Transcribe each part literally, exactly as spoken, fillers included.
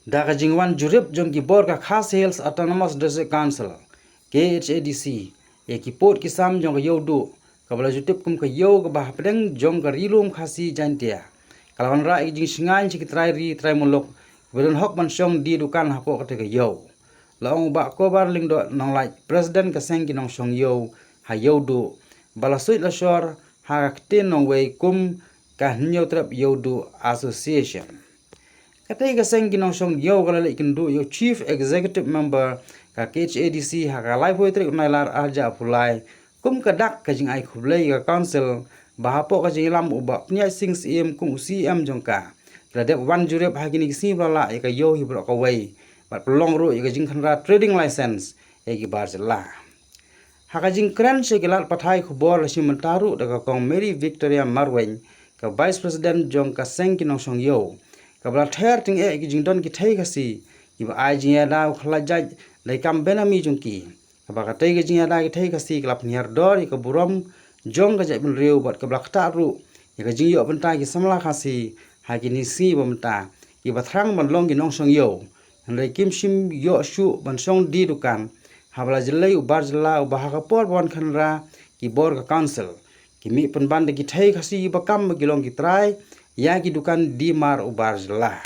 Da ka jingwan jurip jong ki bor ka Khasi Hills Autonomous District Council, K H A D C, ïa ki pud ki sam jong ka Ïewduh, kaba la ju tip kum ka ïew kaba hapdeng jong ka Ri Lum Khasi Jaiñtia, ka la wanrah ïa ki jingshngaiñ sha ki trai ri trai muluk kiba don hok ban shong die dukan hapoh katei ka ïew. La ong u Bah Kobar Lyngdoh Nonglait, President ka seng ki nongshong ïew ha Ïewduh, ba la suid la shor ha ka ktien nongwei kum ka Hynñiewtrep Ïewduh Association. Katei ka seng ki nongshong ïew ka la leit kynduh ïa u Chief Executive Member ka K H A D C ha ka laiphew tarik u Nailar arhajar arphew lai, kum ka dak ka jingai khublei ïa ka Council, ba hapoh ka jingïalam u Bah Pynïaid Sing Syiem kum u C E M jong ka, ki la dep wan jurip ha kine ki sngi ba la lah ïa ka ïew hi baroh kawei, bad pynlong ruh ïa ka jingkhynra trading license ïa ki bar jylla. Ha ka jingkren sha ki lad pathai khubor la shim bynta ruh da ka Kong Mary Victoria Marwein, ka Vice President jong ka seng ki nongshong ïew, kaba la ther tyngeh ïa ki jingdon ki thei Khasi kiba ai jingïada u khlajait da ki kam benami jong ki, kaba katei ka jingïada ki thei Khasi ka la pynhiar dor ïa ka burom jong ka jaitbynriew bad kaba la ktah ruh ïa ka jingïoh bynta ki samla Khasi ha kine ki sngi ba mynta, kiba thrang ban long ki nongshong ïew, hynrei kim shym ïoh shuh ban shong die dukan, haba la jlei u bar jylla uba ha ka por ba wan khynra ki bor ka Council, ki mih pynban da ki thei Khasi ba kam ba ki long ki trai ïa ki dukan die mar u bar jylla.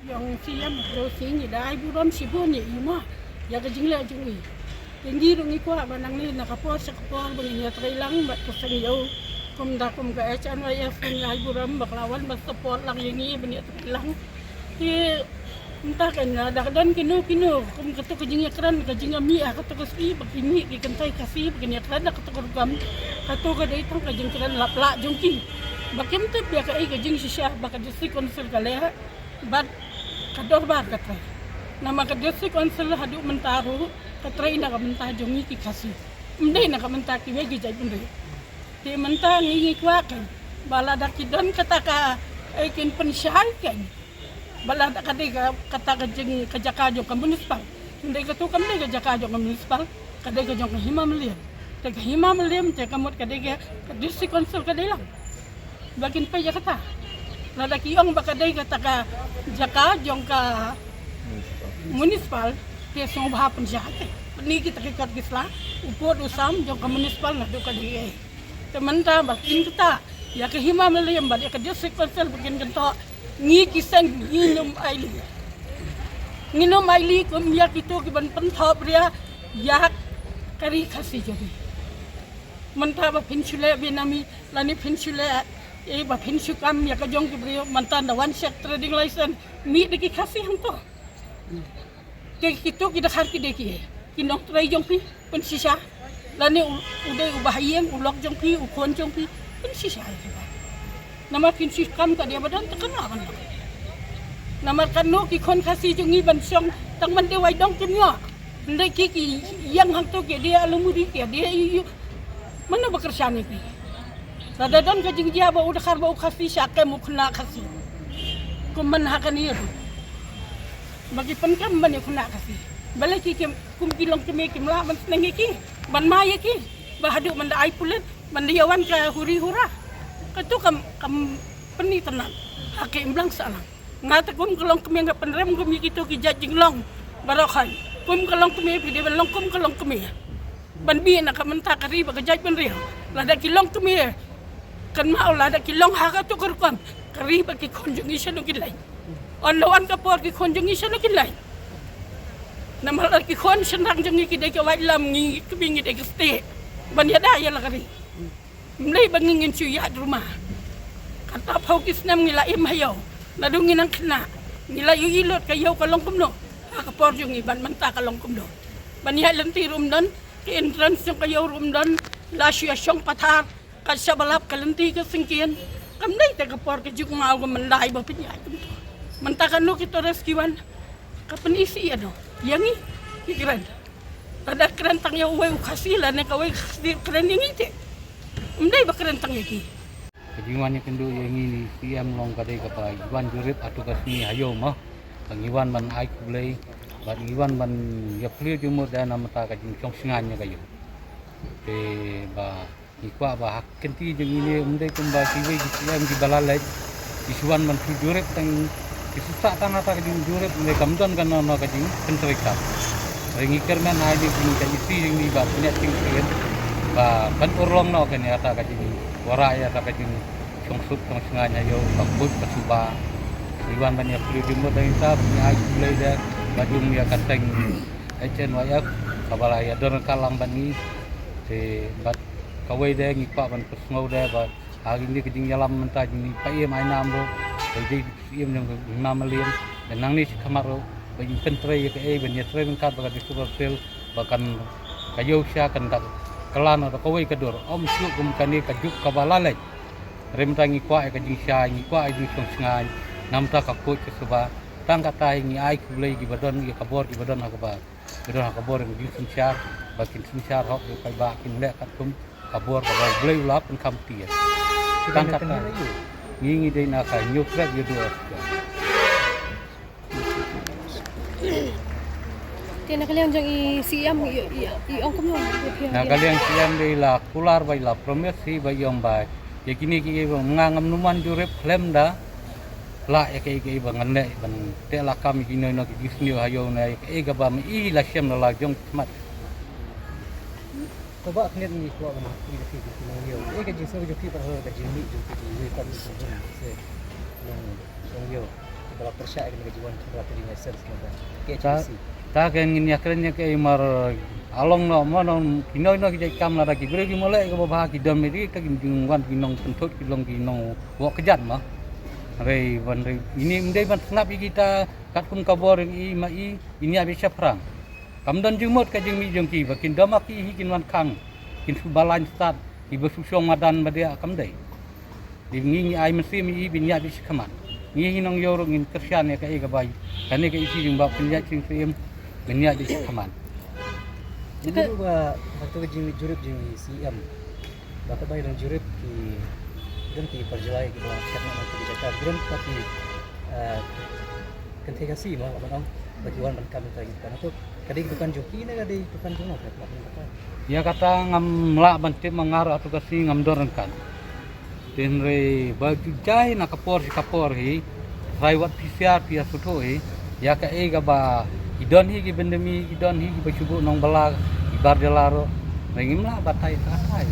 Ïong C M Joe Singh, ngi da ai burom shibun ïa i mo ïa ka jingleh jong i. Te ngi ruh ngi kwah ba nangne na ka por sha ka por ba ngin ïatrei lang bad ka seng ïew. Kumta kum ka H N Y F ngi ai burom ba ka la wan ban support lang ïa ngi ban ïatrei lang. Te mynta kan lada ka don kino kino kum kato ka jingïakren ka jingïamih ha kato ka sngi ba ki mih ki kynthei Khasi ba kin ïakren ha kato ka rukom, kato ka dei tang ka jingkren laplah jong ki. Ba kim tip ïa kaei ka jingshisha ba ka District Council ka leh bad ka dorbar ka trei. Namar ka District Council haduh mynta ruh ka trei na ka bynta jong ngi ki Khasi, ym dei na ka bynta kiwei ki jaitbynriew. Te mynta ngi ngi kwah kan ba lada ki don kata ka, eh, kin pynshai kan ba lada ka dei ka, kata ka jing, ka jaka jong ka municipal, ym dei kato kam dei ka jaka jong ka municipal, ka dei ka jong ka Hima Mylliem. Te ka Hima Mylliem te ka mut ka dei ka, ka District Council ka dei lang. Ba kin peit ïa kata. Lada ki ong ba ka dei kata ka jaka jong ka municipal, te sngewbha pynshai te. Pyni kita ki kot ki sla, u pud u sam jong ka municipal naduh ka D A. Te mynta ba kin kata ïa ka Hima Mylliem bad ïa ka District Council ba kin kyntoh, ngi ki seng ngin ym ailad. Ngin ym ailad kum ïa kito ki ban pynthohbria ïa ka ri Khasi jong ngi. Mynta ba phin shu leh benami lane phin shu leh, eh, ba phin shu kam ïa ka jong ki briew, mynta da wan check trading license mih da ki Khasi hangto. Te kito ki dkhar ki dei ki, ki nongtrei jong phi pynshisha, lane u, u dei u bahaïing u lok jong phi, u khun jong phi pynshisha. Namar phin shu kam ka dei ba don te kan lah ban long. Namar kano ki khun Khasi jong ngi ban shong tang ban dei wai dong kim ïoh. Ym dei ki ki ïeng hangto ki dei alumuri ki dei ïu ïu. Mano ba kyrshan ïa ki? Lada don ka jingjia ba u dkhar ba u Khasi sha kem u khynnah Khasi. Kum man ha kane ruh ba ki pynkem ban ïa u khynnah Khasi. Balei ki kem kum ki longkmie kim lah ban sneng ïa ki, ban mai ïa ki, ba haduh ban da ai pulit, ban da ïa wan ka huri hura. Kato kam, kam pyni tynnat ha ka imlang sahlang. Nga te kum ka longkmie nga pynrem kum ïa kito ki jait jinglong baroh khoit. Kum ka longkmie phi dei ban long kum ka longkmie ban bih na ka bynta ka ri bad ka jaitbynriew. Lada ki longkmie, kynmaw lada ki long ha kato ka rukom, ka ri bad ki khun jong ngi shano kin leit? Ynda wan ka por ki khun jong ngi shano kin leit? Namar lada ki khun shynrang jong ngi ki dei ka waitlam, ngi kmie ngi dei ka stieh ban ïada ïa la ka ri. Ym dei ba ngi ngin shu ïaid ruma. Katto phew ki snem ngi la im ha ïew, naduh ngi nang khynnah ngi la ïohi lut ka ïew ka long kumno. Ha ka por jong ngi bad mynta ka long kumno? Ban ïaid lynti ruh ym don, ka entrance jong ka ïew ruh ym don, la shu ïa shong pathar, ka sha ba lap ka lynti ka syngkien. Kam dei te ka por ka jukmaw ka myndai ba phin ïaid kumto. Mynta kano ki tourist ki wan, ka pyni shi ïa no? Ïa ngi ki kren. Lada kren tang ïa uwei u Khasi lane kawei ka Khasi kren ïa ngi te, ym dei ba kren tang ïa ki. Ka jingwan ïakynduh ïa ngi ni C M long ka dei kaba ngi wan jurip hato ka sngi ha ïew mo. Ka ngi wan ban ai khublei bad ngi wan ban ïaphylliew jingmut da na bynta ka jingshong shngaiñ ïa ka ïew. Te ba ngi kwah ba ha ka kynti jong ngi ne ym dei kumba kiwei ki C M kiba la leit, ki shu wan ban pynjurip tang Ki sah tang ïa kata ka jingjurip, ne kam don kano kano ka jingpyntreikam. Hynrei ngi kyrmen ha kane ka jingïaid jingïaseng ba pynïaid jingïaseng ba kan urlong noh kane ïa kata ka jingwanrah ïa kata ka jingshong suk shong shngaiñ ha ïew ka khuid ka suba. Ngi wan ban ïa plie jingmut da ngi ta ban ïa ai khublei da ba jong ngi ïa ka seng H N Y F kaba la ïa don ryngkat lang bad ngi. Te bad kawei de ngi kwah ban pynsngew de ba ha kine ki jingïalam mynta jong ngi, pa ïa mai nam ruh, ba ïa ki ïa jong ngi nam liam, ba nangne shi khmat ruh ba ïa pyntrei ïa kaei ban ïa trei ryngkat bad ka District Council ba kan ka ïew sha kan da kylla noh da kawei ka dur. Ym shuh kum kane ka juk kaba la leit. Hynrei mynta ngi kwah ïa ka jingshai, ngi kwah ïa ka jingshong shngaiñ namar ka khuid ka suba. Tang kata hi ngi ai khublei kiba don ïa ka bor kiba don ha kaba, kiba don ha ka bor ïa ka jingsynshar, ba kin synshar hok ïa ka paidbah, kin leh katkum ka bor kaba U Blei u la pynkham tiar. Tang kata hi ngi, ngi dei na ka Hynñiewtrep Ïewduh. Te na ka liang jong i C M i, i, i ong kumno? Na ka liang C M de i la kular bad i la promise hi ba i ong ba ïa kine kiei ba nga ngam numan jurip khlem da lah ïa kaei kaei ba ngan leh ban teh lakam ïa kino kino ki jingsniew ha ïew ne ïa kaei kaba ma i la shem la la jong khmat. Kaba khyndiat ngi kwah ban ïa phi ki nongïew, eh, ka jingsngew jong phi bad ka jingmih jong phi ki nongïew, ka jingmih jong phi ki nongïew, ba la pyrshah ïa ka jingwan khynra ka jingïaseng ka K H A C. Ta, ta ka ngin ïakren ïa kaei mar, eh, along noh mo, noh kino kino ki jait kam lada ki briew ki mlien kaba bha ki don mih, ka jingwan ki nongpynthut ki long ki nongwok kjat mo. Hynrei ban, hynrei ym dei ban sngap ïa kita katkum ka bor ïa i ma i, i ñiah beit shaphrang. Kam don jingmut ka jingmih jong ki ba kin dom ha ki hi kin wan khang, kin shu ba lain stad, kiba shu shong madan ba dei kam dei. Dei ngi ngi ai mynsiem ïa i ba ñiah beit shakhmat. Ngi hi nongïew ruh ngin kyrshan ïa kaei kaba, kane ka issue jong ba pynïaid jingsyiem ba ñiah beit shakhmat. Ngi ruh ba ha kato ka jingjurip jong i C M. Ba ka bai dang jurip ki don ki parjlai ki ba kat na ki jaka ki don pa ki, eh, kynthei Khasi mo ba nang ba ki wan ban kam ta ki kan tu. Ka dei dukan jong ki ne ka dei dukan jong no ka ba kan ta. Ïa kata ngam lah ban tip ma nga ruh atu Khasi ngam don ryngkat. Hynrei ba ju jai na ka por shi ka por hi. Trai wat phi siar phi ïa suthu hi. Ïa kaei kaba ki don hi ki byndemi ki don hi kiba shu buh nongbylla ki bar jylla ruh. Hynrei ngim lah batai ta tai.